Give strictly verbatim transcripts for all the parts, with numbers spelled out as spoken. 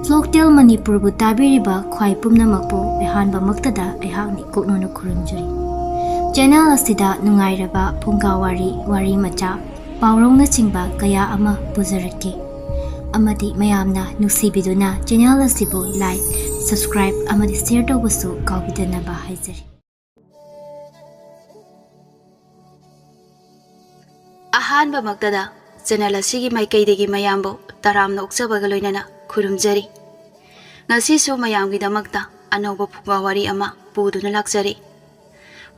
Folktale ꯃꯅꯤꯄꯨꯔꯕꯨ ꯇꯥꯕꯤꯔꯤꯕ ꯈ꯭ꯋꯥꯏ ꯄꯨꯝꯅꯃꯛꯄꯨ ꯑꯍꯥꯟꯕꯃꯛꯇꯗ ꯑꯩꯍꯥꯛꯅ ꯏꯀꯣꯛꯅꯧꯅ ꯈꯨꯔꯨꯝꯖꯔꯤ꯫ Channel ꯑꯁꯤꯗ ꯅꯨꯡꯉꯥꯏꯔꯕ ꯐꯨꯡꯒꯥ ꯋꯥꯔꯤ, ꯋꯥꯔꯤ ꯃꯆꯥ, ꯄꯥꯎꯔꯧꯅꯆꯤꯡꯕ ꯀꯌꯥ ꯑꯃ ꯄꯨꯖꯔꯛꯀꯦ꯫ ꯑꯃꯗꯤ ꯃꯌꯥꯝꯅ ꯅꯨꯡꯁꯤꯕꯤꯗꯨꯅ channel ꯑꯁꯤꯕꯨ like, subscribe ꯑꯃꯗꯤ share ꯇꯧꯕꯁꯨ ꯀꯥꯎꯕꯤꯗꯅꯕ ꯍꯥꯏꯖꯔꯤ꯫ ꯑꯍꯥꯟꯕꯃꯛꯇꯗ channel ꯑꯁꯤꯒꯤ ꯃꯥꯏꯀꯩꯗꯒꯤ ꯃꯌꯥꯝꯕꯨ ꯇꯔꯥꯝꯅ ꯑꯣꯛꯆꯕꯒ ꯂꯣꯏꯅꯅ ꯈꯨꯔꯨꯝꯖꯔꯤ꯫ ꯉꯁꯤꯁꯨ ꯃꯌꯥꯝꯒꯤꯗꯃꯛꯇ ꯑꯅꯧꯕ ꯐꯨꯡꯒꯥ ꯋꯥꯔꯤ ꯑꯃ ꯄꯨꯗꯨꯅ ꯂꯥꯛꯆꯔꯤ꯫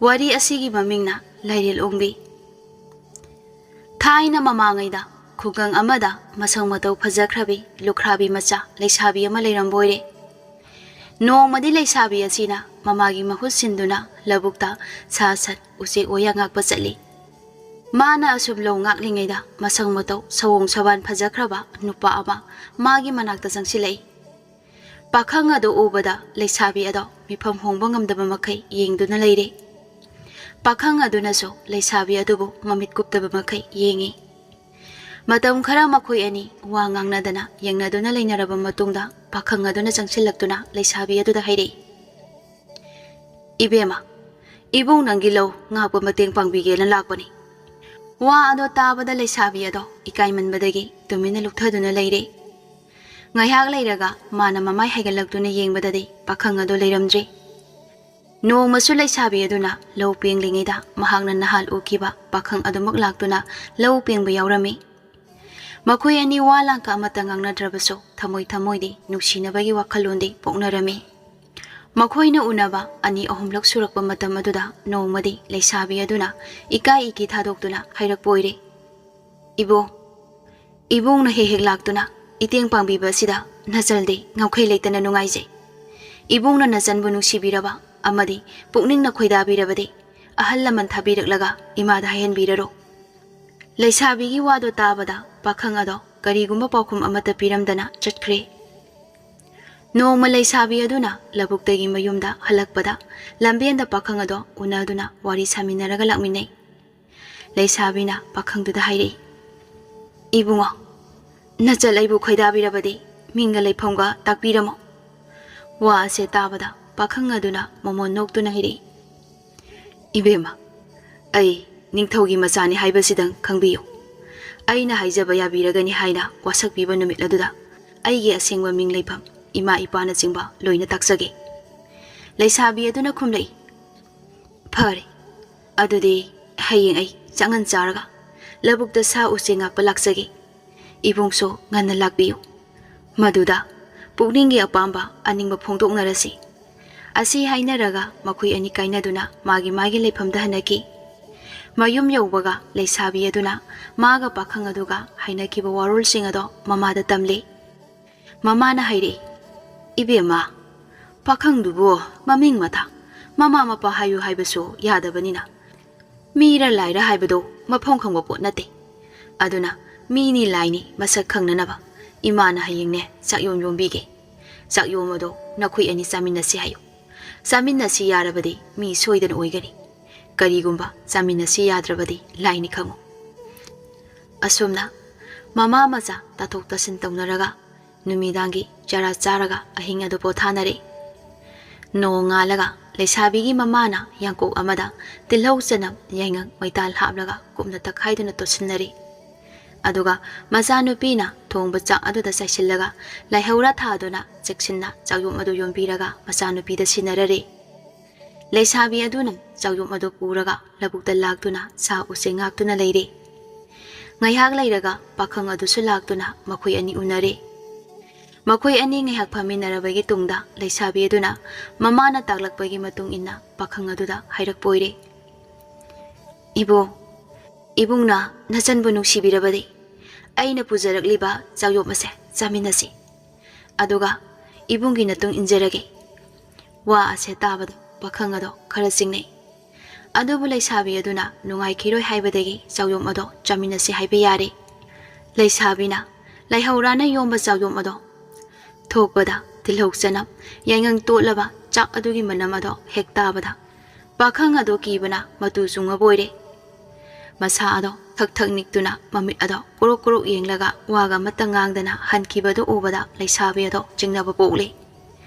ꯋꯥꯔꯤ ꯑꯁꯤꯒꯤ ꯃꯃꯤꯡꯅ ꯂꯥꯏꯔꯦꯜ ꯑꯣꯡꯕꯤ꯫ ꯊꯥꯏꯅ ꯃꯃꯥꯡꯉꯩꯗ ꯈꯨꯡꯒꯪ ꯑꯃꯗ ꯃꯁꯛ ꯃꯇꯧ ꯐꯖꯈ꯭ꯔꯕꯤ ꯂꯨꯈ꯭ꯔꯥꯕꯤ ꯃꯆꯥ ꯂꯩꯁꯥꯕꯤ ꯑꯃ ꯂꯩꯔꯝꯕ ꯑꯣꯏꯔꯦ꯫ ꯅꯣꯡꯃꯗꯤ ꯂꯩꯁꯥꯕꯤ ꯑꯁꯤꯅ ꯃꯃꯥꯒꯤ ꯃꯍꯨꯠ ꯁꯤꯟꯗꯨꯅ ꯂꯧꯕꯨꯛꯇ ꯁꯥ ꯁꯟ, ꯎꯆꯦꯛ ꯋꯥꯌꯥ ꯉꯥꯛꯄ ꯆꯠꯂꯤ꯫ ꯃꯥꯅ ꯑꯁꯨꯝ ꯂꯧ ꯉꯥꯛꯂꯤꯉꯩꯗ ꯃꯁꯛ ꯃꯇꯧ ꯁꯑꯣꯡ ꯁꯥꯗꯥꯟ ꯐꯖꯈ꯭ꯔꯕ ꯅꯨꯄꯥ ꯑꯃ ꯃꯥꯒꯤ ꯃꯅꯥꯛꯇ ꯆꯪꯁꯤꯜꯂꯛꯏ꯫ ꯄꯥꯈꯪ ꯑꯗꯨ ꯎꯕꯗ ꯂꯩꯁꯥꯕꯤ ꯑꯗꯣ ꯃꯤꯐꯝ ꯍꯣꯡꯕ ꯉꯝꯗꯕ ꯃꯈꯩ ꯌꯦꯡꯗꯨꯅ ꯂꯩꯔꯦ꯫ ꯄꯥꯈꯪ ꯑꯗꯨꯅꯁꯨ ꯂꯩꯁꯥꯕꯤ ꯑꯗꯨꯕꯨ ꯃꯃꯤꯠ ꯀꯨꯞꯇꯕ ꯃꯈꯩ ꯌꯦꯡꯉꯤ꯫ ꯃꯇꯝ ꯈꯔ ꯃꯈꯣꯏ ꯑꯅꯤ ꯋꯥ ꯉꯥꯡꯅꯗꯅ ꯌꯦꯡꯅꯗꯨꯅ ꯂꯩꯅꯔꯕ ꯃꯇꯨꯡꯗ ꯄꯥꯈꯪ ꯑꯗꯨꯅ ꯆꯪꯁꯤꯜꯂꯛꯇꯨꯅ ꯂꯩꯁꯥꯕꯤ ꯑꯗꯨꯗ ꯍꯥꯏꯔꯛꯏ, "ꯏꯕꯦꯝꯃ, ꯏꯕꯨꯡ ꯅꯪꯒꯤ ꯂꯧ ꯉꯥꯛꯄ ꯃꯇꯦꯡ ꯄꯥꯡꯕꯤꯒꯦꯅ ꯂꯥꯛꯄꯅꯤ꯫" ꯋꯥ ꯑꯗꯣ ꯇꯥꯕꯗ ꯂꯩꯁꯥꯕꯤ ꯑꯗꯣ ꯏꯀꯥꯏꯃꯟꯕꯗꯒꯤ ꯇꯨꯃꯤꯟꯅ ꯂꯨꯞꯊꯗꯨꯅ ꯂꯩꯔꯦ꯫ ꯉꯥꯏꯍꯥꯛ ꯂꯩꯔꯒ ꯃꯥꯅ ꯃꯃꯥꯏ ꯍꯥꯏꯒꯠꯂꯛꯇꯨꯅ ꯌꯦꯡꯕꯗꯗꯤ ꯄꯥꯈꯪ ꯑꯗꯣ ꯂꯩꯔꯝꯗ꯭ꯔꯦ꯫ ꯅꯣꯡꯃꯁꯨ ꯂꯩꯁꯥꯕꯤ ꯑꯗꯨꯅ ꯂꯧ ꯄꯦꯡꯂꯤꯉꯩꯗ ꯃꯍꯥꯛꯅ ꯅꯍꯥꯟ ꯎꯈꯤꯕ ꯄꯥꯈꯪ ꯑꯗꯨꯃꯛ ꯂꯥꯛꯇꯨꯅ ꯂꯧ ꯄꯦꯡꯕ ꯌꯥꯎꯔꯝꯃꯤ꯫ ꯃꯈꯣꯏ ꯑꯅꯤ ꯋꯥ ꯂꯥꯡꯀ ꯑꯃꯠꯇ ꯉꯥꯡꯅꯗ꯭ꯔꯕꯁꯨ ꯊꯃꯣꯏ ꯊꯃꯣꯏꯗꯤ ꯅꯨꯡꯁꯤꯅꯕꯒꯤ ꯋꯥꯈꯜꯂꯣꯟꯗꯤ ꯄꯣꯛꯅꯔꯝꯃꯤ꯫ ꯃꯈꯣꯏꯅ ꯎꯅꯕ ꯑꯅꯤ ꯑꯍꯨꯝꯂꯛ ꯁꯨꯔꯛꯄ ꯃꯇꯝ ꯑꯗꯨꯗ ꯅꯣꯡꯃꯗꯤ ꯂꯩꯁꯥꯕꯤ ꯑꯗꯨꯅ ꯏꯀꯥꯏ ꯏꯀꯤ ꯊꯥꯗꯣꯛꯇꯨꯅ ꯍꯥꯏꯔꯛꯄ ꯑꯣꯏꯔꯦ, "ꯏꯕꯣ, ꯏꯕꯨꯡꯅ ꯍꯦꯛ ꯍꯦꯛ ꯂꯥꯛꯇꯨꯅ ꯏꯇꯦꯡ ꯄꯥꯡꯕꯤꯕ ꯑꯁꯤꯗ ꯅꯆꯜꯗꯤ ꯉꯝꯈꯩ ꯂꯩꯇꯅ ꯅꯨꯡꯉꯥꯏꯖꯩ꯫ ꯏꯕꯨꯡꯅ ꯅꯆꯟꯕꯨ ꯅꯨꯡꯁꯤꯕꯤꯔꯕ ꯑꯃꯗꯤ ꯄꯨꯛꯅꯤꯡꯅ ꯈꯣꯏꯗꯥꯕꯤꯔꯕꯗꯤ ꯑꯍꯜ ꯂꯃꯟ ꯊꯥꯕꯤꯔꯛꯂꯒ ꯏꯃꯥꯗ ꯍꯥꯏꯍꯟꯕꯤꯔꯔꯣ꯫" ꯂꯩꯁꯥꯕꯤꯒꯤ ꯋꯥꯗꯣ ꯇꯥꯕꯗ ꯄꯥꯈꯪ ꯑꯗꯣ ꯀꯔꯤꯒꯨꯝꯕ ꯄꯥꯎꯈꯨꯝ ꯑꯃꯠꯇ ꯄꯤꯔꯝꯗꯅ ꯆꯠꯈ꯭ꯔꯦ꯫ ꯅꯣꯡꯃ ꯂꯩꯁꯥꯕꯤ ꯑꯗꯨꯅ ꯂꯧꯕꯨꯛꯇꯒꯤ ꯃꯌꯨꯝꯗ ꯍꯜꯂꯛꯄꯗ ꯂꯝꯕꯦꯟꯗ ꯄꯥꯈꯪ ꯑꯗꯣ ꯎꯅꯗꯨꯅ ꯋꯥꯔꯤ ꯁꯥꯃꯤꯟꯅꯔꯒ ꯂꯥꯛꯃꯤꯟꯅꯩ꯫ ꯂꯩꯁꯥꯕꯤꯅ ꯄꯥꯈꯪꯗꯨꯗ ꯍꯥꯏꯔꯛꯏ, "ꯏꯕꯨꯡꯉꯣ, ꯅꯆꯜ ꯑꯩꯕꯨ ꯈꯣꯏꯗꯥꯕꯤꯔꯕꯗꯤ ꯃꯤꯡꯒ ꯂꯩꯐꯝꯒ ꯇꯥꯛꯄꯤꯔꯝꯃꯣ꯫ ꯋꯥ ꯑꯁꯦ ꯇꯥꯕꯗ ꯄꯥꯈꯪ ꯑꯗꯨꯅ ꯃꯃꯣꯟ ꯅꯣꯛꯇꯨꯅ ꯍꯥꯏꯔꯛꯏ, "ꯏꯕꯦꯝꯃ, ꯑꯩ ꯅꯤꯡꯊꯧꯒꯤ ꯃꯆꯥꯅꯤ ꯍꯥꯏꯕꯁꯤꯗꯪ ꯈꯪꯕꯤꯌꯨ꯫ ꯑꯩꯅ ꯍꯥꯏꯖꯕ ꯌꯥꯕꯤꯔꯒꯅꯤ ꯍꯥꯏꯅ ꯋꯥꯁꯛꯄꯤꯕ ꯅꯨꯃꯤꯠ ꯑꯗꯨꯗ ꯑꯩꯒꯤ ꯑꯁꯦꯡꯕ ꯃꯤꯡ ꯂꯩꯐꯝ, ꯏꯃꯥ ꯏꯄꯥꯅꯆꯤꯡꯕ ꯂꯣꯏꯅ ꯇꯥꯛꯆꯒꯦ꯫" ꯂꯩꯁꯥꯕꯤ ꯑꯗꯨꯅ ꯈꯨꯝꯂꯛꯏ, "ꯐꯔꯦ, ꯑꯗꯨꯗꯤ ꯍꯌꯦꯡ ꯑꯩ ꯆꯥꯉꯟ ꯆꯥꯔꯒ ꯂꯧꯕꯨꯛꯇ ꯁꯥ ꯎꯆꯦꯛ ꯉꯥꯛꯄ ꯂꯥꯛꯆꯒꯦ꯫ ꯏꯕꯨꯡꯁꯨ ꯉꯟꯅ ꯂꯥꯛꯄꯤꯌꯨ꯫ ꯃꯗꯨꯗ ꯄꯨꯛꯅꯤꯡꯒꯤ ꯑꯄꯥꯝꯕ ꯑꯅꯤꯡꯕ ꯐꯣꯡꯗꯣꯛꯅꯔꯁꯤ꯫" ꯑꯁꯤ ꯍꯥꯏꯅꯔꯒ ꯃꯈꯣꯏ ꯑꯅꯤ ꯀꯥꯏꯅꯗꯨꯅ ꯃꯥꯒꯤ ꯃꯥꯒꯤ ꯂꯩꯐꯝꯗ ꯍꯟꯅꯈꯤ꯫ ꯃꯌꯨꯝ ꯌꯧꯕꯒ ꯂꯩꯁꯥꯕꯤ ꯑꯗꯨꯅ ꯃꯥꯒ ꯄꯥꯈꯪ ꯑꯗꯨꯒ ꯍꯥꯏꯅꯈꯤꯕ ꯋꯥꯔꯣꯜꯁꯤꯡ ꯑꯗꯣ ꯃꯃꯥꯗ ꯇꯝꯂꯦ꯫ ꯃꯃꯥꯅ ꯍꯥꯏꯔꯛꯏ, "ꯏꯕꯦꯝꯃ, ꯄꯥꯈꯪꯗꯨꯕꯨ ꯃꯃꯤꯡ ꯃꯊꯥ, ꯃꯃꯥ ꯃꯄꯥ ꯍꯥꯏꯌꯨ ꯍꯥꯏꯕꯁꯨ ꯌꯥꯗꯕꯅꯤꯅ, ꯃꯤꯔ ꯂꯥꯏꯔ ꯍꯥꯏꯕꯗꯣ ꯃꯐꯝ ꯈꯪꯕ ꯄꯣꯠ ꯅꯠꯇꯦ꯫ ꯑꯗꯨꯅ ꯃꯤꯅꯤ ꯂꯥꯏꯅꯤ ꯃꯁꯛ ꯈꯪꯅꯅꯕ ꯏꯃꯥꯅ ꯍꯌꯦꯡꯅꯦ ꯆꯥꯛꯌꯣꯝ ꯌꯣꯝꯕꯤꯒꯦ꯫ ꯆꯥꯛꯌꯣꯝ ꯑꯗꯣ ꯅꯈꯣꯏ ꯑꯅꯤ ꯆꯥꯃꯤꯟꯅꯁꯤ ꯍꯥꯏꯌꯨ꯫ ꯆꯥꯃꯤꯟꯅꯁꯤ ꯌꯥꯔꯕꯗꯤ ꯃꯤ ꯁꯣꯏꯗꯅ ꯑꯣꯏꯒꯅꯤ꯫ ꯀꯔꯤꯒꯨꯝꯕ ꯆꯥꯃꯤꯟꯅꯁꯤ ꯌꯥꯗ꯭ꯔꯕꯗꯤ ꯂꯥꯏꯅꯤ ꯈꯪꯉꯨ꯫" ꯑꯁꯨꯝꯅ ꯃꯃꯥ ꯃꯆꯥ ꯇꯥꯊꯣꯛ ꯇꯥꯁꯤꯟ ꯇꯧꯅꯔꯒ ꯅꯨꯃꯤꯗꯥꯡꯒꯤ ꯆꯔꯥ ꯆꯥꯔꯒ ꯑꯍꯤꯡ ꯑꯗꯨ ꯄꯣꯊꯥꯅꯔꯦ꯫ ꯅꯣꯡꯉꯥꯜꯂꯒ ꯂꯩꯁꯥꯕꯤꯒꯤ ꯃꯃꯥꯅ ꯌꯥꯡꯀꯣꯛ ꯑꯃꯗ ꯇꯤꯜꯍꯧ, ꯆꯅꯝ, ꯌꯥꯏꯉꯪ, ꯃꯩꯇꯥꯜ ꯍꯥꯞꯂꯒ ꯀꯨꯞꯅ ꯇꯛꯈꯥꯏꯗꯨꯅ ꯇꯣꯠꯁꯤꯟꯅꯔꯦ꯫ ꯑꯗꯨꯒ ꯃꯆꯥꯅꯨꯄꯤꯅ ꯊꯣꯡꯕ ꯆꯥꯛ ꯑꯗꯨꯗ ꯆꯥꯏꯁꯤꯜꯂꯒ ꯂꯥꯏꯍꯧꯔꯥ ꯊꯥꯗꯨꯅ ꯆꯦꯛꯁꯤꯟꯅ ꯆꯥꯛꯌꯣꯝ ꯑꯗꯨ ꯌꯣꯝꯕꯤꯔꯒ ꯃꯆꯥꯅꯨꯄꯤꯗ ꯁꯤꯟꯅꯔꯔꯦ꯫ ꯂꯩꯁꯥꯕꯤ ꯑꯗꯨꯅ ꯆꯥꯛꯌꯣꯝ ꯑꯗꯨ ꯄꯨꯔꯒ ꯂꯧꯕꯨꯛꯇ ꯂꯥꯛꯇꯨꯅ ꯁꯥ ꯎꯆꯦꯛ ꯉꯥꯛꯇꯨꯅ ꯂꯩꯔꯦ꯫ ꯉꯥꯏꯍꯥꯛ ꯂꯩꯔꯒ ꯄꯥꯈꯪ ꯑꯗꯨꯁꯨ ꯂꯥꯛꯇꯨꯅ ꯃꯈꯣꯏ ꯑꯅꯤ ꯎꯅꯔꯦ꯫ ꯃꯈꯣꯏ ꯑꯅꯤ ꯉꯥꯏꯍꯥꯛ ꯐꯝꯃꯤꯟꯅꯔꯕꯒꯤ ꯇꯨꯡꯗ ꯂꯩꯁꯥꯕꯤ ꯑꯗꯨꯅ ꯃꯃꯥꯅ ꯇꯥꯛꯂꯛꯄꯒꯤ ꯃꯇꯨꯡ ꯏꯟꯅ ꯄꯥꯈꯪ ꯑꯗꯨꯗ ꯍꯥꯏꯔꯛꯄ ꯑꯣꯏꯔꯦ, "ꯏꯕꯣ, ꯏꯕꯨꯡꯅ ꯅꯆꯟꯕꯨ ꯅꯨꯡꯁꯤꯕꯤꯔꯕꯗꯤ ꯑꯩꯅ ꯄꯨꯖꯔꯛꯂꯤꯕ ꯆꯥꯛꯌꯣꯝ ꯑꯁꯦ ꯆꯥꯃꯤꯟꯅꯁꯤ꯫ ꯑꯗꯨꯒ ꯏꯕꯨꯡꯒꯤ ꯃꯇꯨꯡ ꯏꯟꯖꯔꯒꯦ꯫" ꯋꯥ ꯑꯁꯦ ꯇꯥꯕꯗ ꯄꯥꯈꯪ ꯑꯗꯣ ꯈꯔ ꯆꯤꯡꯅꯩ꯫ ꯑꯗꯨꯕꯨ ꯂꯩꯁꯥꯕꯤ ꯑꯗꯨꯅ ꯅꯨꯡꯉꯥꯏꯈꯤꯔꯣꯏ ꯍꯥꯏꯕꯗꯒꯤ ꯆꯥꯛꯌꯣꯝ ꯑꯗꯣ ꯆꯥꯃꯤꯟꯅꯁꯤ ꯍꯥꯏꯕ ꯌꯥꯔꯦ꯫ ꯂꯩꯁꯥꯕꯤꯅ ꯂꯥꯏꯍꯧꯔꯥꯅ ꯌꯣꯝꯕ ꯆꯥꯛꯌꯣꯝ ꯑꯗꯣ ꯊꯣꯛꯄꯗ ꯇꯤꯜꯍꯧ, ꯆꯅꯝ, ꯌꯥꯏꯉꯪ ꯇꯣꯠꯂꯕ ꯆꯥꯛ ꯑꯗꯨꯒꯤ ꯃꯅꯝ ꯑꯗꯣ ꯍꯦꯛ ꯇꯥꯕꯗ ꯄꯥꯈꯪ ꯑꯗꯣ ꯀꯤꯕꯅ ꯃꯇꯨ ꯆꯨꯡꯉꯕ ꯑꯣꯏꯔꯦ꯫ ꯃꯁꯥ ꯑꯗꯣ ꯊꯛ ꯊꯛ ꯅꯤꯛꯇꯨꯅ ꯃꯃꯤꯠ ꯑꯗꯣ ꯀꯨꯔꯨꯛ ꯀꯨꯔꯨꯛ ꯌꯦꯡꯂꯒ ꯋꯥꯒ ꯑꯃꯠꯇ ꯉꯥꯡꯗꯅ ꯍꯟꯈꯤꯕꯗꯨ ꯎꯕꯗ ꯂꯩꯁꯥꯕꯤ ꯑꯗꯣ ꯆꯤꯡꯅꯕ ꯄꯣꯛꯂꯦ꯫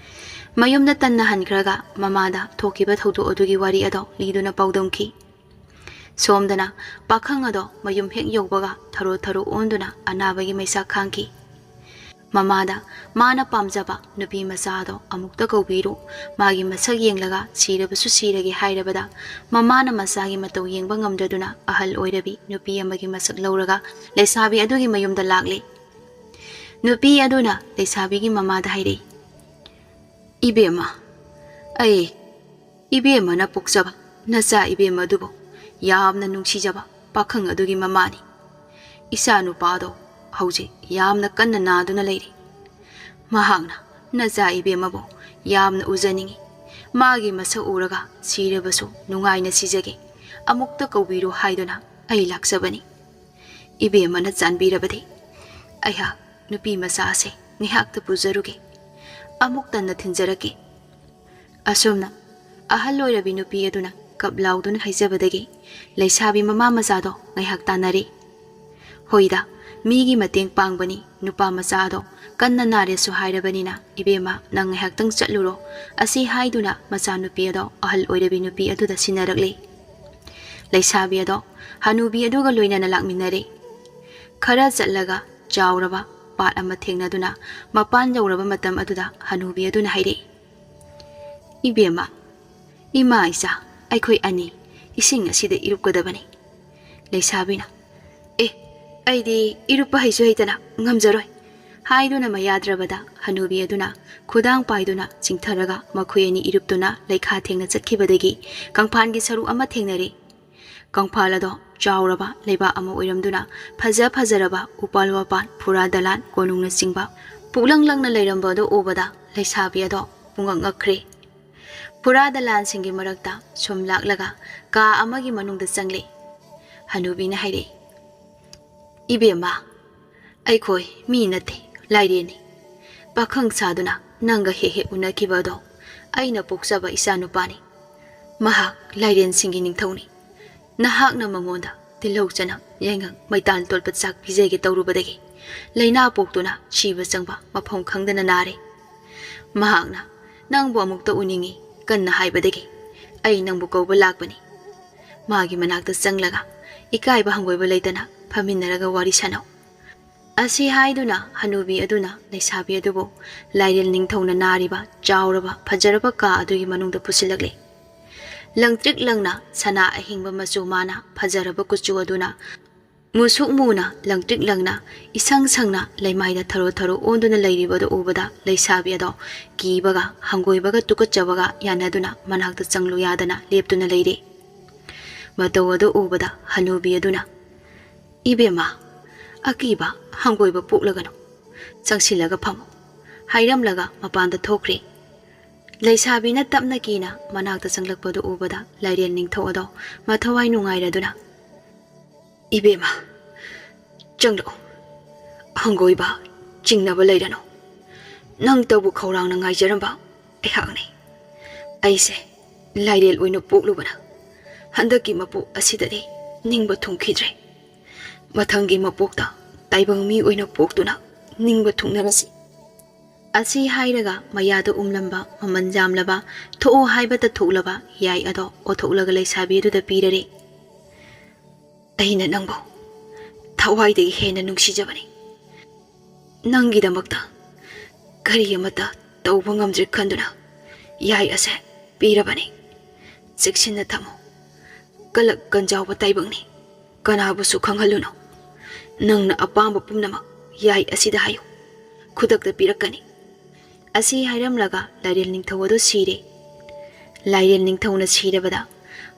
ꯃꯌꯨꯝꯗ ꯇꯟꯅ ꯍꯟꯈ꯭ꯔꯒ ꯃꯃꯥꯗ ꯊꯣꯛꯈꯤꯕ ꯊꯧꯗꯣꯛ ꯑꯗꯨꯒꯤ ꯋꯥꯔꯤ ꯑꯗꯣ ꯂꯤꯗꯨꯅ ꯄꯥꯎꯗꯝꯈꯤ꯫ ꯁꯣꯝꯗꯅ ꯄꯥꯈꯪ ꯑꯗꯣ ꯃꯌꯨꯝ ꯍꯦꯛ ꯌꯧꯕꯒ ꯊꯔꯣ ꯊꯔꯣ ꯑꯣꯟꯗꯨꯅ ꯑꯅꯥꯕꯒꯤ ꯃꯩꯁꯥ ꯈꯥꯡꯈꯤ꯫ ꯃꯃꯥꯗ ꯃꯥꯅ ꯄꯥꯝꯖꯕ ꯅꯨꯄꯤ ꯃꯆꯥ ꯑꯗꯣ ꯑꯃꯨꯛꯇ ꯀꯧꯕꯤꯔꯨ, ꯃꯥꯒꯤ ꯃꯁꯛ ꯌꯦꯡꯂꯒ ꯁꯤꯔꯕꯁꯨ ꯁꯤꯔꯒꯦ ꯍꯥꯏꯔꯕꯗ, ꯃꯃꯥꯅ ꯃꯆꯥꯒꯤ ꯃꯇꯧ ꯌꯦꯡꯕ ꯉꯝꯗ꯭ꯔꯗꯨꯅ ꯑꯍꯜ ꯑꯣꯏꯔꯕꯤ ꯅꯨꯄꯤ ꯑꯃꯒꯤ ꯃꯁꯛ ꯂꯧꯔꯒ ꯂꯩꯁꯥꯕꯤ ꯑꯗꯨꯒꯤ ꯃꯌꯨꯝꯗ ꯂꯥꯛꯂꯦ꯫ ꯅꯨꯄꯤ ꯑꯗꯨꯅ ꯂꯩꯁꯥꯕꯤꯒꯤ ꯃꯃꯥꯗ ꯍꯥꯏꯔꯛꯏ, "ꯏꯕꯦꯝꯃ, ꯑꯩ ꯏꯕꯦꯝꯃꯅ ꯄꯣꯛꯆꯕ ꯅꯆꯥ ꯏꯕꯦꯝꯃ ꯑꯗꯨꯕꯨ ꯌꯥꯝꯅ ꯅꯨꯡꯁꯤꯖꯕ ꯄꯥꯈꯪ ꯑꯗꯨꯒꯤ ꯃꯃꯥꯅꯤ꯫ ꯏꯆꯥ ꯅꯨꯄꯥꯗꯣ ꯍꯧꯖꯤꯛ ꯌꯥꯝꯅ ꯀꯟꯅ ꯅꯥꯗꯨꯅ ꯂꯩꯔꯤ꯫ ꯃꯍꯥꯛꯅ ꯅꯆꯥ ꯏꯕꯦꯝꯃꯕꯨ ꯌꯥꯝꯅ ꯎꯖꯅꯤꯡꯏ꯫ ꯃꯥꯒꯤ ꯃꯁꯛ ꯎꯔꯒ ꯁꯤꯔꯕꯁꯨ ꯅꯨꯡꯉꯥꯏꯅ ꯁꯤꯖꯒꯦ, ꯑꯃꯨꯛꯇ ꯀꯧꯕꯤꯔꯨ" ꯍꯥꯏꯗꯨꯅ ꯑꯩ ꯂꯥꯛꯆꯕꯅꯤ꯫ ꯏꯕꯦꯝꯃꯅ ꯆꯥꯟꯕꯤꯔꯕꯗꯤ ꯑꯩꯍꯥꯛ ꯅꯨꯄꯤ ꯃꯆꯥ ꯑꯁꯦ ꯉꯥꯏꯍꯥꯛꯇ ꯄꯨꯖꯔꯨꯒꯦ꯫ ꯑꯃꯨꯛ ꯇꯟꯅ ꯊꯤꯟꯖꯔꯛꯀꯦ꯫ ꯑꯁꯨꯝꯅ ꯑꯍꯜ ꯑꯣꯏꯔꯕꯤ ꯅꯨꯄꯤ ꯑꯗꯨꯅ ꯀꯞ ꯂꯥꯎꯗꯨꯅ ꯍꯥꯏꯖꯕꯗꯒꯤ ꯂꯩꯁꯥꯕꯤ ꯃꯃꯥ ꯃꯆꯥꯗꯣ ꯉꯥꯏꯍꯥꯛ ꯇꯥꯟꯅꯔꯦ꯫ "ꯍꯣꯏꯗ, ꯃꯤꯒꯤ ꯃꯇꯦꯡ ꯄꯥꯡꯕꯅꯤ ꯅꯨꯄꯥ ꯃꯆꯥ ꯑꯗꯣ, ꯀꯟꯅ ꯅꯥꯔꯦꯁꯨ ꯍꯥꯏꯔꯕꯅꯤꯅ ꯏꯕꯦꯝꯃ, ꯅꯪ ꯉꯥꯏꯍꯥꯛꯇꯪ ꯆꯠꯂꯨꯔꯣ" ꯑꯁꯤ ꯍꯥꯏꯗꯨꯅ ꯃꯆꯥꯅꯨꯄꯤ ꯑꯗꯣ ꯑꯍꯜ ꯑꯣꯏꯔꯕꯤ ꯅꯨꯄꯤ ꯑꯗꯨꯗ ꯁꯤꯟꯅꯔꯛꯂꯦ꯫ ꯂꯩꯁꯥꯕꯤ ꯑꯗꯣ ꯍꯅꯨꯕꯤ ꯑꯗꯨꯒ ꯂꯣꯏꯅꯅ ꯂꯥꯛꯃꯤꯟꯅꯔꯦ꯫ ꯈꯔ ꯆꯠꯂꯒ ꯆꯥꯎꯔꯕ ꯄꯥꯠ ꯑꯃ ꯊꯦꯡꯅꯗꯨꯅ ꯃꯄꯥꯟ ꯌꯧꯔꯕ ꯃꯇꯝ ꯑꯗꯨꯗ ꯍꯅꯨꯕꯤ ꯑꯗꯨꯅ ꯍꯥꯏꯔꯛꯏ, "ꯏꯕꯦꯝꯃ, ꯏꯃꯥ ꯏꯆꯥ ꯑꯩꯈꯣꯏ ꯑꯅꯤ ꯏꯁꯤꯡ ꯑꯁꯤꯗ ꯏꯔꯨꯞꯀꯗꯕꯅꯤ"꯫ ꯂꯩꯁꯥꯕꯤꯅ, "ꯑꯦ, ꯑꯩꯗꯤ ꯏꯔꯨꯞꯄ ꯍꯩꯁꯨ ꯍꯩꯇꯅ ꯉꯝꯖꯔꯣꯏ" ꯍꯥꯏꯗꯨꯅ ꯃꯌꯥꯗ꯭ꯔꯕꯗ ꯍꯅꯨꯕꯤ ꯑꯗꯨꯅ ꯈꯨꯗꯥꯡ ꯄꯥꯏꯗꯨꯅ ꯆꯤꯡꯊꯔꯒ ꯃꯈꯣꯏ ꯑꯅꯤ ꯏꯔꯨꯞꯇꯨꯅ ꯂꯩꯈꯥ ꯊꯦꯡꯅ ꯆꯠꯈꯤꯕꯗꯒꯤ ꯀꯪꯐꯥꯟꯒꯤ ꯁꯔꯨꯛ ꯑꯃ ꯊꯦꯡꯅꯔꯦ꯫ ꯀꯪꯐꯥꯜ ꯑꯗꯣ ꯆꯥꯎꯔꯕ ꯂꯩꯕꯥꯛ ꯑꯃ ꯑꯣꯏꯔꯝꯗꯨꯅ ꯐꯖ ꯐꯖꯔꯕ ꯎꯄꯥꯜ ꯋꯥꯄꯥꯜ, ꯐꯨꯔꯥ ꯗꯂꯥꯟ, ꯀꯣꯅꯨꯡꯅꯆꯤꯡꯕ ꯄꯨꯛꯂꯪ ꯂꯪꯅ ꯂꯩꯔꯝꯕ ꯑꯗꯨ ꯎꯕꯗ ꯂꯩꯁꯥꯕꯤ ꯑꯗꯣ ꯄꯨꯡꯉꯛ ꯉꯛꯈ꯭ꯔꯦ꯫ ꯐꯨꯔꯥ ꯗꯂꯥꯟꯁꯤꯡꯒꯤ ꯃꯔꯛꯇ ꯁꯨꯝ ꯂꯥꯛꯂꯒ ꯀꯥ ꯑꯃꯒꯤ ꯃꯅꯨꯡꯗ ꯆꯪꯂꯦ꯫ ꯍꯅꯨꯕꯤꯅ ꯍꯥꯏꯔꯛꯏ, "ꯏꯕꯦꯝꯃ, ꯑꯩꯈꯣꯏ ꯃꯤ ꯅꯠꯇꯦ, ꯂꯥꯏꯔꯦꯟꯅꯤ꯫ ꯄꯥꯈꯪ ꯁꯥꯗꯨꯅ ꯅꯪꯒ ꯍꯦꯛ ꯍꯦꯛ ꯎꯅꯈꯤꯕ ꯑꯗꯣ ꯑꯩꯅ ꯄꯣꯛꯆꯕ ꯏꯆꯥ ꯅꯨꯄꯥꯅꯤ꯫ ꯃꯍꯥꯛ ꯂꯥꯏꯔꯦꯟꯁꯤꯡꯒꯤ ꯅꯤꯡꯊꯧꯅꯤ꯫ ꯅꯍꯥꯛꯅ ꯃꯉꯣꯟꯗ ꯇꯤꯜꯍꯧ ꯆꯅꯝ ꯌꯥꯏꯉꯪ ꯃꯩꯇꯥꯟ ꯇꯣꯠꯄ ꯆꯥꯛ ꯄꯤꯖꯒꯦ ꯇꯧꯔꯨꯕꯗꯒꯤ ꯂꯥꯏꯅꯥ ꯄꯣꯛꯇꯨꯅ ꯁꯤꯕ ꯆꯪꯕ ꯃꯐꯝ ꯈꯪꯗꯅ ꯅꯥꯔꯦ꯫ ꯃꯍꯥꯛꯅ "ꯅꯪꯕꯨ ꯑꯃꯨꯛꯇ ꯎꯅꯤꯡꯏ" ꯀꯟꯅ ꯍꯥꯏꯕꯗꯒꯤ "ꯑꯩ ꯅꯪꯕꯨ ꯀꯧꯕ ꯂꯥꯛꯄꯅꯤ꯫ ꯃꯥꯒꯤ ꯃꯅꯥꯛꯇ ꯆꯪꯂꯒ ꯏꯀꯥꯏꯕ ꯍꯪꯒꯣꯏꯕ ꯂꯩꯇꯅ ꯐꯝꯃꯤꯟꯅꯔꯒ ꯋꯥꯔꯤ ꯁꯥꯟꯅꯧ" ꯑꯁꯤ ꯍꯥꯏꯗꯨꯅ ꯍꯅꯨꯕꯤ ꯑꯗꯨꯅ ꯂꯩꯁꯥꯕꯤ ꯑꯗꯨꯕꯨ ꯂꯥꯏꯔꯦꯜ ꯅꯤꯡꯊꯧꯅ ꯅꯥꯔꯤꯕ ꯆꯥꯎꯔꯕ ꯐꯖꯔꯕ ꯀꯥ ꯑꯗꯨꯒꯤ ꯃꯅꯨꯡꯗ ꯄꯨꯁꯤꯜꯂꯛꯂꯦ꯫ ꯂꯪꯇ꯭ꯔꯤꯛ ꯂꯪꯅ ꯁꯅꯥ ꯑꯍꯤꯡꯕ ꯃꯆꯨ ꯃꯥꯅ ꯐꯖꯔꯕ ꯀꯨꯆꯨ ꯑꯗꯨꯅ ꯃꯨꯁꯨꯛ ꯃꯨꯅ ꯂꯪꯇ꯭ꯔꯤꯛ ꯂꯪꯅ ꯏꯁꯪ ꯁꯪꯅ ꯂꯩꯃꯥꯏꯗ ꯊꯔꯣ ꯊꯔꯣ ꯑꯣꯟꯗꯨꯅ ꯂꯩꯔꯤꯕꯗꯨ ꯎꯕꯗ ꯂꯩꯁꯥꯕꯤ ꯑꯗꯣ ꯀꯤꯕꯒ ꯍꯪꯒꯣꯏꯕꯒ ꯇꯨꯀꯠꯆꯕꯒ ꯌꯥꯅꯗꯨꯅ ꯃꯅꯥꯛꯇ ꯆꯪꯂꯨ ꯌꯥꯗꯅ ꯂꯦꯞꯇꯨꯅ ꯂꯩꯔꯦ꯫ ꯃꯇꯧ ꯑꯗꯨ ꯎꯕꯗ ꯍꯅꯨꯕꯤ ꯑꯗꯨꯅ "ꯏꯕꯦꯝꯃ, ꯑꯀꯤꯕ ꯍꯪꯒꯣꯏꯕ ꯄꯣꯛꯂꯒꯅꯨ, ꯆꯪꯁꯤꯜꯂꯒ ꯐꯝꯃꯨ" ꯍꯥꯏꯔꯝꯂꯒ ꯃꯄꯥꯟꯗ ꯊꯣꯛꯈ꯭ꯔꯦ꯫ ꯂꯩꯁꯥꯕꯤꯅ ꯇꯞꯅ ꯀꯤꯅ ꯃꯅꯥꯛꯇ ꯆꯪꯂꯛꯄꯗꯨ ꯎꯕꯗ ꯂꯥꯏꯔꯦꯟ ꯅꯤꯡꯊꯧ ꯑꯗꯣ ꯃꯊꯋꯥꯏ ꯅꯨꯡꯉꯥꯏꯔꯗꯨꯅ "ꯏꯕꯦꯝꯃ, ꯆꯪꯂꯛꯎ, ꯍꯪꯒꯣꯏꯕ ꯆꯤꯡꯅꯕ ꯂꯩꯔꯅꯨ꯫ ꯅꯪꯇꯕꯨ ꯈꯧꯔꯥꯡꯅ ꯉꯥꯏꯖꯔꯝꯕ ꯑꯩꯍꯥꯛꯅꯤ꯫ ꯑꯩꯁꯦ ꯂꯥꯏꯔꯦꯜ ꯑꯣꯏꯅ ꯄꯣꯛꯂꯨꯕꯅ ꯍꯟꯗꯛꯀꯤ ꯃꯄꯣꯛ ꯑꯁꯤꯗꯗꯤ ꯅꯤꯡꯕ ꯊꯨꯡꯈꯤꯗ꯭ꯔꯦ꯫ ꯃꯊꯪꯒꯤ ꯃꯄꯣꯛꯇ ꯇꯥꯏꯕꯪ ꯃꯤ ꯑꯣꯏꯅ ꯄꯣꯛꯇꯨꯅ ꯅꯤꯡꯕ ꯊꯨꯡꯅꯔꯁꯤ" ꯑꯁꯤ ꯍꯥꯏꯔꯒ ꯃꯌꯥꯗ ꯎꯝꯂꯝꯕ ꯃꯃꯜ ꯌꯥꯝꯂꯕ ꯊꯣꯛꯑꯣ ꯍꯥꯏꯕꯇ ꯊꯣꯛꯂꯕ ꯌꯥꯏ ꯑꯗꯣ ꯑꯣꯊꯣꯛꯂꯒ ꯂꯩꯁꯥꯕꯤ ꯑꯗꯨꯗ ꯄꯤꯔꯔꯦ꯫ "ꯑꯩꯅ ꯅꯪꯕꯨ ꯊꯋꯥꯏꯗꯒꯤ ꯍꯦꯟꯅ ꯅꯨꯡꯁꯤꯖꯕꯅꯤ꯫ ꯅꯪꯒꯤꯗꯃꯛꯇ ꯀꯔꯤ ꯑꯃꯠꯇ ꯇꯧꯕ ꯉꯝꯗ꯭ꯔꯦ ꯈꯟꯗꯨꯅ ꯌꯥꯏ ꯑꯁꯦ ꯄꯤꯔꯕꯅꯤ꯫ ꯆꯦꯛꯁꯤꯟꯅ ꯊꯝꯃꯨ꯫ ꯀꯂꯛ ꯀꯟꯖꯥꯎꯕ ꯇꯥꯏꯕꯪꯅꯤ꯫ ꯀꯅꯥꯕꯨꯁꯨ ꯈꯪꯍꯜꯂꯨꯅꯨ꯫ ꯅꯪꯅ ꯑꯄꯥꯝꯕ ꯄꯨꯝꯅꯃꯛ ꯌꯥꯏ ꯑꯁꯤꯗ ꯍꯥꯏꯌꯨ꯫ ꯈꯨꯗꯛꯇ ꯄꯤꯔꯛꯀꯅꯤ" ꯑꯁꯤ ꯍꯥꯏꯔꯝꯂꯒ ꯂꯥꯏꯔꯦꯜ ꯅꯤꯡꯊꯧ ꯑꯗꯨ ꯁꯤꯔꯦ꯫ ꯂꯥꯏꯔꯦꯜ ꯅꯤꯡꯊꯧꯅ ꯁꯤꯔꯕꯗ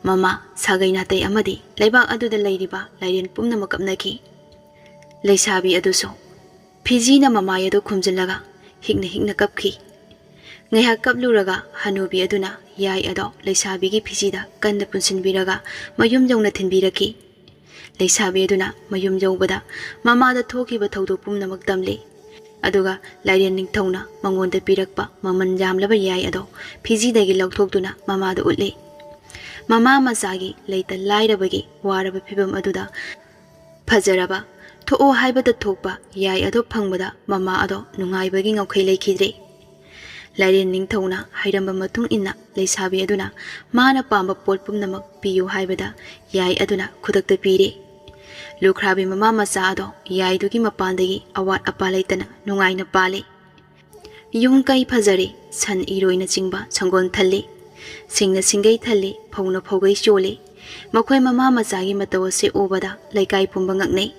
ꯃꯃꯥ, ꯁꯥꯒꯩ ꯅꯥꯇꯩ ꯑꯃꯗꯤ ꯂꯩꯕꯥꯛ ꯑꯗꯨꯗ ꯂꯩꯔꯤꯕ ꯂꯥꯏꯔꯦꯜ ꯄꯨꯝꯅꯃꯛ ꯀꯞꯅꯈꯤ꯫ ꯂꯩꯁꯥꯕꯤ ꯑꯗꯨꯁꯨ ꯐꯤꯖꯤꯅ ꯃꯃꯥꯏ ꯑꯗꯨ ꯈꯨꯝꯖꯤꯜꯂꯒ ꯍꯤꯛꯅ ꯍꯤꯛꯅ ꯀꯞꯈꯤ꯫ ꯉꯥꯏꯍꯥꯛ ꯀꯞꯂꯨꯔꯒ ꯍꯅꯨꯕꯤ ꯑꯗꯨꯅ ꯌꯥꯏ ꯑꯗꯣ ꯂꯩꯁꯥꯕꯤꯒꯤ ꯐꯤꯖꯤꯗ ꯀꯟꯅ ꯄꯨꯟꯁꯤꯟꯕꯤꯔꯒ ꯃꯌꯨꯝ ꯌꯧꯅ ꯊꯤꯟꯕꯤꯔꯛꯈꯤ꯫ ꯂꯩꯁꯥꯕꯤ ꯑꯗꯨꯅ ꯃꯌꯨꯝ ꯌꯧꯕꯗ ꯃꯃꯥꯗ ꯊꯣꯛꯈꯤꯕ ꯊꯧꯗꯣꯛ ꯄꯨꯝꯅꯃꯛ ꯇꯝꯂꯤ꯫ ꯑꯗꯨꯒ ꯂꯥꯏꯔꯦꯟ ꯅꯤꯡꯊꯧꯅ ꯃꯉꯣꯟꯗ ꯄꯤꯔꯛꯄ ꯃꯃꯜ ꯌꯥꯝꯂꯕ ꯌꯥꯏ ꯑꯗꯣ ꯐꯤꯖꯤꯗꯒꯤ ꯂꯧꯊꯣꯛꯇꯨꯅ ꯃꯃꯥꯗ ꯎꯠꯂꯤ꯫ ꯃꯃꯥ ꯃꯆꯥꯒꯤ ꯂꯩꯇ ꯂꯥꯏꯔꯕꯒꯤ ꯋꯥꯔꯕ ꯐꯤꯕꯝ ꯑꯗꯨꯗ ꯐꯖꯔꯕ, ꯊꯣꯛꯑꯣ ꯍꯥꯏꯕꯗ ꯊꯣꯛꯄ ꯌꯥꯏ ꯑꯗꯣ ꯐꯪꯕꯗ ꯃꯃꯥ ꯑꯗꯣ ꯅꯨꯡꯉꯥꯏꯕꯒꯤ ꯉꯧꯈꯩ ꯂꯩꯈꯤꯗ꯭ꯔꯦ꯫ ꯂꯥꯏꯔꯦꯟ ꯅꯤꯡꯊꯧꯅ ꯍꯥꯏꯔꯝꯕ ꯃꯇꯨꯡ ꯏꯟꯅ ꯂꯩꯁꯥꯕꯤ ꯑꯗꯨꯅ ꯃꯥꯅ ꯄꯥꯝꯕ ꯄꯣꯠ ꯄꯨꯝꯅꯃꯛ ꯄꯤꯌꯨ ꯍꯥꯏꯕꯗ ꯌꯥꯏ ꯑꯗꯨꯅ ꯈꯨꯗꯛꯇ ꯄꯤꯔꯦ꯫ ꯂꯨꯈ꯭ꯔꯥꯕꯤ ꯃꯃꯥ ꯃꯆꯥ ꯑꯗꯣ ꯌꯥꯏꯗꯨꯒꯤ ꯃꯄꯥꯟꯗꯒꯤ ꯑꯋꯥꯠ ꯑꯄꯥ ꯂꯩꯇꯅ ꯅꯨꯡꯉꯥꯏꯅ ꯄꯥꯜꯂꯤ꯫ ꯌꯨꯝ ꯀꯩ ꯐꯖꯔꯦ, ꯁꯟ ꯏꯔꯣꯏꯅꯆꯤꯡꯕ ꯁꯪꯒꯣꯜ ꯊꯜꯂꯤ, ꯁꯤꯡꯅ ꯁꯤꯡꯒꯩ ꯊꯜꯂꯤ, ꯐꯧꯅ ꯐꯧꯒꯩ ꯆꯣꯜꯂꯤ꯫ ꯃꯈꯣꯏ ꯃꯃꯥ ꯃꯆꯥꯒꯤ ꯃꯇꯧ ꯑꯁꯤ ꯎꯕꯗ ꯂꯩꯀꯥꯏ ꯄꯨꯝꯕ ꯉꯛꯅꯩ꯫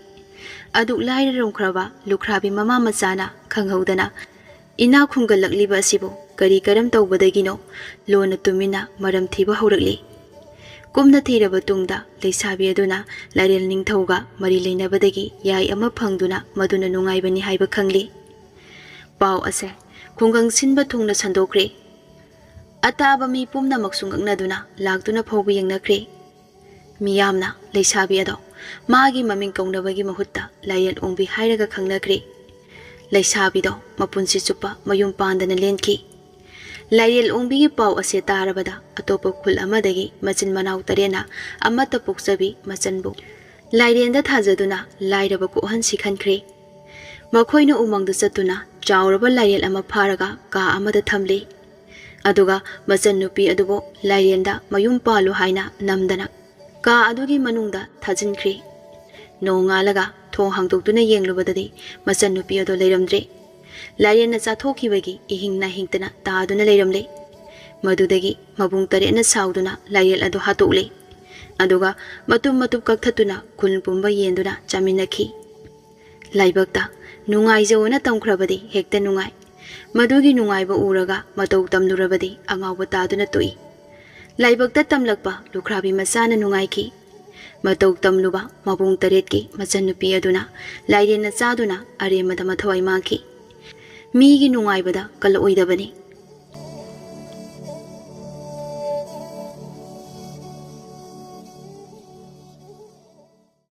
ꯑꯗꯨꯛ ꯂꯥꯏꯔꯔꯝꯈ꯭ꯔꯕ ꯂꯨꯈ꯭ꯔꯥꯕꯤ ꯃꯃꯥ ꯃꯆꯥꯅ ꯈꯪꯍꯧꯗꯅ ꯏꯅꯥꯛ ꯈꯨꯝꯒꯠꯂꯛꯂꯤꯕ ꯑꯁꯤꯕꯨ ꯀꯔꯤ ꯀꯔꯝ ꯇꯧꯕꯗꯒꯤꯅꯣ ꯂꯣꯟꯅ ꯇꯨꯃꯤꯟꯅ ꯃꯔꯝ ꯊꯤꯕ ꯍꯧꯔꯛꯂꯤ꯫ ꯀꯨꯝꯅ ꯊꯤꯔꯕ ꯇꯨꯡꯗ ꯂꯩꯁꯥꯕꯤ ꯑꯗꯨꯅ ꯂꯥꯏꯔꯦꯜ ꯅꯤꯡꯊꯧꯒ ꯃꯔꯤ ꯂꯩꯅꯕꯗꯒꯤ ꯌꯥꯏ ꯑꯃ ꯐꯪꯗꯨꯅ ꯃꯗꯨꯅ ꯅꯨꯡꯉꯥꯏꯕꯅꯤ ꯍꯥꯏꯕ ꯈꯪꯂꯤ꯫ ꯄꯥꯎ ꯑꯁꯦ ꯈꯨꯡꯒꯪ ꯁꯤꯟꯕ ꯊꯨꯡꯅ ꯁꯟꯗꯣꯛꯈ꯭ꯔꯦ꯫ ꯑꯇꯥꯕ ꯃꯤ ꯄꯨꯝꯅꯃꯛꯁꯨ ꯉꯛꯅꯗꯨꯅ ꯂꯥꯛꯇꯨꯅ ꯐꯥꯎꯕ ꯌꯦꯡꯅꯈ꯭ꯔꯦ꯫ ꯃꯤꯌꯥꯝꯅ ꯂꯩꯁꯥꯕꯤ ꯑꯗꯣ ꯃꯥꯒꯤ ꯃꯃꯤꯡ ꯀꯧꯅꯕꯒꯤ ꯃꯍꯨꯠꯇ ꯂꯥꯏꯔꯦꯜ ꯑꯣꯡꯕꯤ ꯍꯥꯏꯔꯒ ꯈꯪꯅꯈ꯭ꯔꯦ꯫ ꯂꯩꯁꯥꯕꯤꯗꯣ ꯃꯄꯨꯟꯁꯤ ꯆꯨꯞꯄ ꯃꯌꯨꯝ ꯄꯥꯟꯗꯅ ꯂꯦꯟꯈꯤ꯫ ꯂꯥꯏꯔꯦꯜ ꯑꯣꯡꯕꯤꯒꯤ ꯄꯥꯎ ꯑꯁꯦ ꯇꯥꯔꯕꯗ ꯑꯇꯣꯞꯄ ꯈꯨꯜ ꯑꯃꯗꯒꯤ ꯃꯆꯤꯟ ꯃꯅꯥꯎ ꯇꯔꯦꯠꯅ ꯑꯃꯠꯇ ꯄꯣꯛꯆꯕꯤ ꯃꯆꯟꯕꯨ ꯂꯥꯏꯔꯦꯟꯗ ꯊꯥꯖꯗꯨꯅ ꯂꯥꯏꯔꯕ ꯀꯣꯛꯍꯟꯁꯤ ꯈꯟꯈ꯭ꯔꯦ꯫ ꯃꯈꯣꯏꯅ ꯎꯃꯪꯗ ꯆꯠꯇꯨꯅ ꯆꯥꯎꯔꯕ ꯂꯥꯏꯔꯦꯜ ꯑꯃ ꯐꯥꯔꯒ ꯀꯥ ꯑꯃꯗ ꯊꯝꯂꯤ꯫ ꯑꯗꯨꯒ ꯃꯆꯟꯅꯨꯄꯤ ꯑꯗꯨꯕꯨ ꯂꯥꯏꯔꯦꯟꯗ ꯃꯌꯨꯝ ꯄꯥꯜꯂꯨ ꯍꯥꯏꯅ ꯅꯝꯗꯅ ꯀꯥ ꯑꯗꯨꯒꯤ ꯃꯅꯨꯡꯗ ꯊꯥꯖꯤꯟꯈ꯭ꯔꯦ꯫ ꯅꯣꯡꯉꯥꯜꯂꯒ ꯊꯣꯡ ꯍꯥꯡꯗꯣꯛꯇꯨꯅ ꯌꯦꯡꯂꯨꯕꯗꯗꯤ ꯃꯆꯟꯅꯨꯄꯤ ꯑꯗꯨ ꯂꯩꯔꯝꯗ꯭ꯔꯦ꯫ ꯂꯥꯏꯔꯦꯟꯅ ꯆꯥꯊꯣꯛꯈꯤꯕꯒꯤ ꯏꯍꯤꯡ ꯅꯥꯍꯤꯡꯇꯅ ꯇꯥꯗꯨꯅ ꯂꯩꯔꯝꯂꯦ꯫ ꯃꯗꯨꯗꯒꯤ ꯃꯕꯨꯡ ꯇꯔꯦꯠꯅ ꯁꯥꯎꯗꯨꯅ ꯂꯥꯏꯔꯦꯜ ꯑꯗꯨ ꯍꯥꯠꯇꯣꯛꯂꯦ꯫ ꯑꯗꯨꯒ ꯃꯇꯨꯝ ꯃꯇꯨꯝ ꯀꯛꯊꯠꯇꯨꯅ ꯈꯨꯜ ꯄꯨꯝꯕ ꯌꯦꯟꯗꯨꯅ ꯆꯥꯃꯤꯟꯅꯈꯤ꯫ ꯂꯥꯏꯕꯛꯇ ꯅꯨꯡꯉꯥꯏꯖꯧꯅ ꯇꯝꯈ꯭ꯔꯕꯗꯤ ꯍꯦꯛꯇ ꯅꯨꯡꯉꯥꯏ꯫ ꯃꯗꯨꯒꯤ ꯅꯨꯡꯉꯥꯏꯕ ꯎꯔꯒ ꯃꯇꯧ ꯇꯝꯂꯨꯔꯕꯗꯤ ꯑꯉꯥꯎꯕ ꯇꯥꯗꯨꯅ ꯇꯣꯛꯏ꯫ ꯂꯥꯏꯕꯛꯇ ꯇꯝꯂꯛꯄ ꯂꯨꯈ꯭ꯔꯥꯕꯤ ꯃꯆꯥꯅ ꯅꯨꯡꯉꯥꯏꯈꯤ꯫ ꯃꯇꯧ ꯇꯝꯂꯨꯕ ꯃꯕꯨꯡ ꯇꯔꯦꯠꯀꯤ ꯃꯆꯟꯅꯨꯄꯤ ꯑꯗꯨꯅ ꯂꯥꯏꯔꯦꯟꯅ ꯆꯥꯗꯨꯅ ꯑꯔꯦꯝꯕꯗ ꯃꯊꯋꯥꯏ ꯃꯥꯡꯈꯤ꯫ ꯃꯤꯒꯤ ꯅꯨꯡꯉꯥꯏꯕꯗ ꯀꯜꯂꯛꯑꯣꯏꯗꯕꯅꯤ꯫